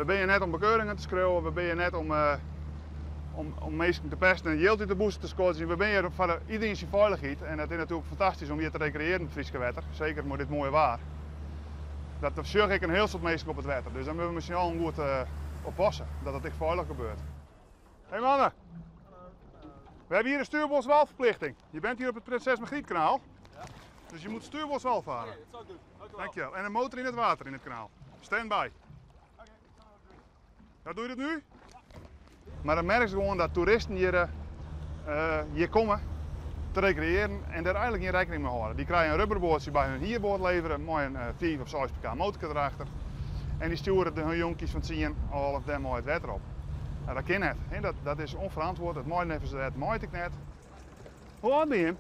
We binne hjir net om bekeuringen te skriuwen, we binne hjir net om, om, om minsken te pesten en jild út de bûse te skodzjen. We binne hjir foar iderien syn feilichheid en it is natuerlik fantastysk om hjir te rekreëaren yn it Fryske wetter, seker mei dit moaie waar. Dat sjoch ik in hiel soad minsken op it wetter, dus dêr moatte we mei syn allen goed op passe dat it ek feilich gebeurt. Hey mannen, we hebben hier een stuurboordswalverplichting. Je bent hier op het Prinses Margrietkanaal. Dus je moet stuurboordswal varen. Oké, dat zal ik doen. Dank u wel. Dankjewel. En een motor in het water in het kanaal. Stand by. Oké, ik zal het doen. Ja, doe je dat nu? Mar dan merkst gewoan dat toeristen hjir, hjir komme te rekreëaren en dêr eigenlik gjin rekkening mei hâlde. Dy krije in rubberboatsje by hun hierboat levere mei in 5 of 6 pk motorke derachter en dy stjoere de hun jonkjes fan 10, 11 dêrmei it wetter op. No, dat kin net. Hè? Dat, dat is ûnferantwurd. It mei neffens de wet mei it ek net. Hoe âld bin jim?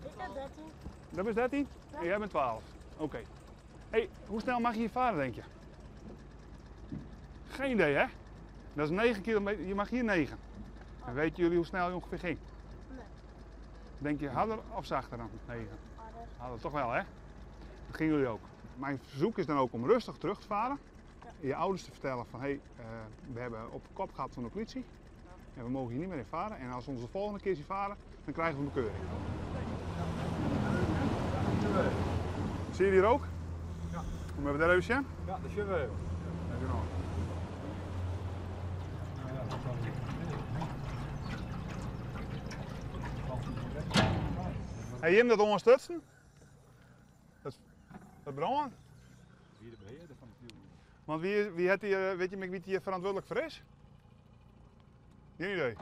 Ik ben 13. Do bist 13? En jij bent 12. Oké. Hey, hoe snel mag je hier varen, denk je? Geen idee, hè? Dat is 9 kilometer. Je mag hier 9. En weten jullie hoe snel je ongeveer ging? Nee. Denk je harder of zachter dan 9? Harder. Harder toch wel, hè? Dat gingen jullie ook. Mijn verzoek is dan ook om rustig terug te varen. Je ouders te vertellen van, hé, hey, we hebben op kop gehad van de politie. En we mogen hier niet meer in varen. En als we ons de volgende keer zien varen, dan krijgen we een bekeuring. Zie je die rook? Ja. Kom even daar even zien. Ja, dat zien we even. Even nog. Nou ja, dat zal ik Hey, jim dat oanstutsen? Dat, dat brân? Wie de beheerder van het vuur. Want wie, wie het hier, weet je wie't hjir ferantwurdlik foar is? Gjin idee.